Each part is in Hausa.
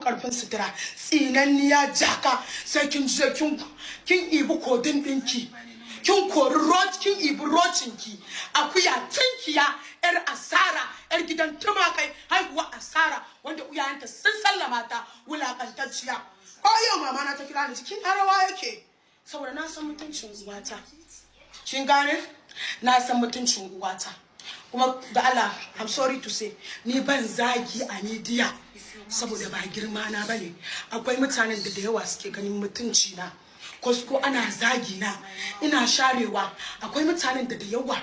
Karfin sutura, tsinanniya, jaka. Sai kin je kin ibi codeine ɗinki, kin kori roach, kin ibi rocinki. Akuya, tinkiya, yar asara, yar gidan tumakai, haihuwa asara, wanda uyayenta sun sallama ta, wulakantacciya. Ko yau mama na ta kira ni, cikin rawa yake, saboda na san mutuncin uwata. Kin gane? Na san mutuncin uwata. Kuma da Allah, I'm sorry to say, ni ban zagi a media saboda ba girma na bane. Akwai mutanen da yawa suke ganin mutunci na ko ana zagi na ina sharewa. Akwai mutanen da yawa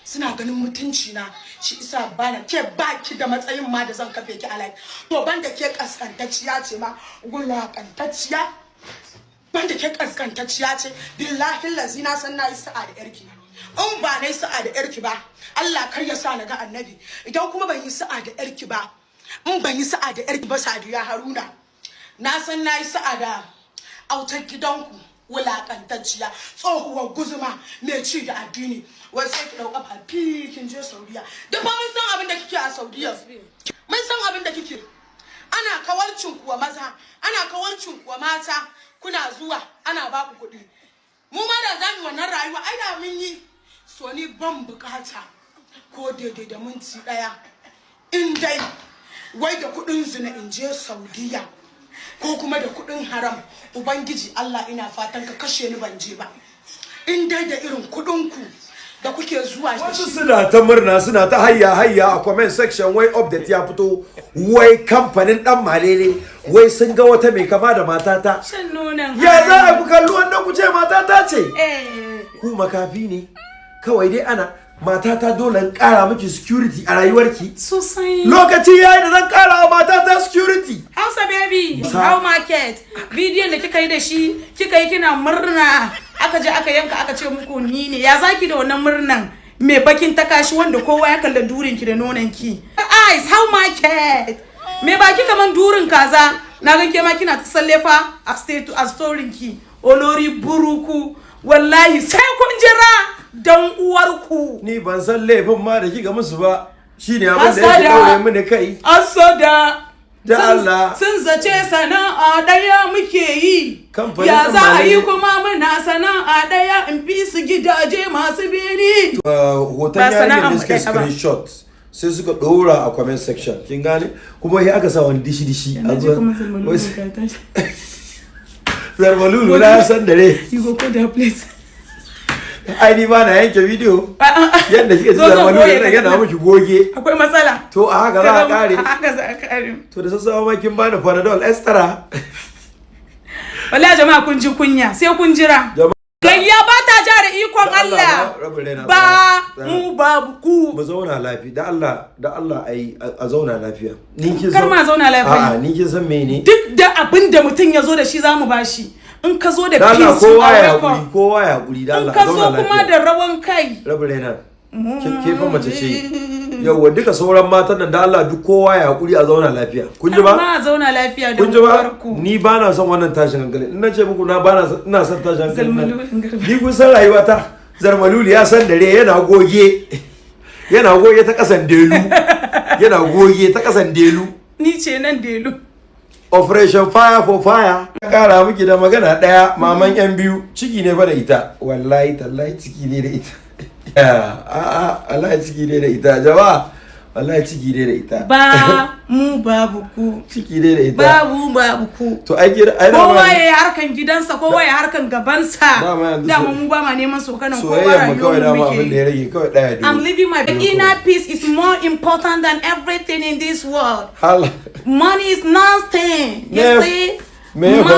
suna ganin mutunci na, shi isa bana ke baki da matsayin ma da zan kafe ki a live. To, banda ke kaskantacciya ce ma, wulakantacciya, banda ke kaskantacciya ce, billahi lazi na san na yi sa'a da yarki. In ba na yi sa'a da yarki ba, Allah kar ya sa na ga Annabi. Idan kuma ban yi sa'a da yarki ba, in ban yi sa'a da yarki ba, Sadiya Haruna, na san na yi sa'a da autar gidanku, wulakantacciya, tsohuwar guzuma mai ci da addini. Wai sai ki ɗauka fafi kin je Saudiya. Duk fa mun san abin da kike a Saudiya, mun san abin da kike. Ana kawarcin kuwa maza, ana kawarcin kuwa mata, kuna zuwa ana ba ku kuɗi. Mu ma da zamu wannan rayuwa, ai da mun yi. So ni ban bukata ko daidai da minti ɗaya, in dai wai da kuɗin zina in je Saudiya ko kuma da kuɗin haram, Ubangiji Allah, ina fatan ka kashe ni ban je ba, in dai da irin kuɗin ku da kuke zuwa da Wasu shi. Suna ta murna, suna ta hayya hayya a comment section, wai update ya fito, wai kamfanin Dan Malele wai sun ga wata mai kama da matata. Shan nonon. Ya za a ku kalli wannan ku ce matata ce? Eh. Ku makafi ne kawai dai. Ana matata, dole in kara miki security a rayuwarki. Sosai. Lokaci yayi da zan kara wa matata security. Hausa Baby, how market? Bidiyon da kika yi da shi, kika yi kina murna, aka je aka yanka, aka ce muku ni ne. Ya zaki da wannan murnan? Mai bakin takashi, wanda kowa ya kalla durin ki da nonon ki. Eyes, how market? Me baki kaman durin kaza. Na gan ke ma kina ta sallefa a state a storin ki. Olori buruku. Wallahi sai kun jira dan uwarku. Ni ban san laifin ma da kika musu ba, shine abin da yake Hasada. daure mini kai. Asoda. Da Allah. Sun zace sana'a ɗaya muke yi. Kamfanin Ya ɗan za a yi Malele. kuma muna sana'a ɗaya in fi su gidaje masu beni. Hoton Ba yarinyar sana'ar da mu suka ɗaya ba. screenshot, sai suka dora a comment section, kin gane? Kuma sai aka sa wani dishi dishi a zuwa Zarmalulu na san dare. You go call that place. Ai ni ba na yanke bidiyo yadda kika ji. Zo, zo, Zarmalulu goye yana ka yana miki goge. Akwai matsala. To, a haka za a kare. A haka za a kare. To, da sassawa ma kin bani Panadol Extra. Wallahi jama'a, kun ji kunya, sai kun jira. Jama'a. Gayya ba ta ja da ikon Da Allah, Allah. rabin raina, Ba tsaya. mu babu ku. Mu zauna lafiya, da Allah, da Allah, ai a zauna lafiya. Ni kin Kar san ma zauna lafiya. A'a, ni kin san mene? Duk da abin da mutum ya zo da shi za mu bashi. In ka zo da Da Allah, peace, kowa you are ya welcome. hakuri, kowa ya hakuri, da In Allah, ka a zo zauna kuma lafiya. da rawan kai. Rabin raina, ke fa mace ce. Yauwa, duka sauran matan nan, da Allah, duk kowa ya hakuri, a zauna lafiya. Kun ji ba? Ma zauna lafiya da Kun ji ba? uwarku. Ni ba na son wannan tashin hankali. In na ce muku na ba na son, ina son tashin hankali nan. Zarmalulin Garba. Ni kun san rayuwata. Zarmaluli ya san dare, yana goge, yana goge ta kasan delu, yana goge ta kasan delu. Ni ce nan delu. Operation fire for fire. Kara miki da magana daya, maman yan biyu, ciki ne fa da ita. Wallahi tallahi ciki ne da ita. A'a, wallahi ciki ne da ita. Jama'a, wallahi ciki ne da ita. Ba mu babu ku. Ciki ne da ita. Babu babu ku. To, ai ai Kowa dama ya yi harkan gidansa, kowa ya harkan gabansa. Dama yanzu Dama mu ba ma neman sokanan kowa, soyayyar mu kawai rayuwar mu dama abin da muke. ya rage kawai daya. I'm living my inner peace is more important than everything in this world. Hala. Money is nothing. You Me- see? Me ya Money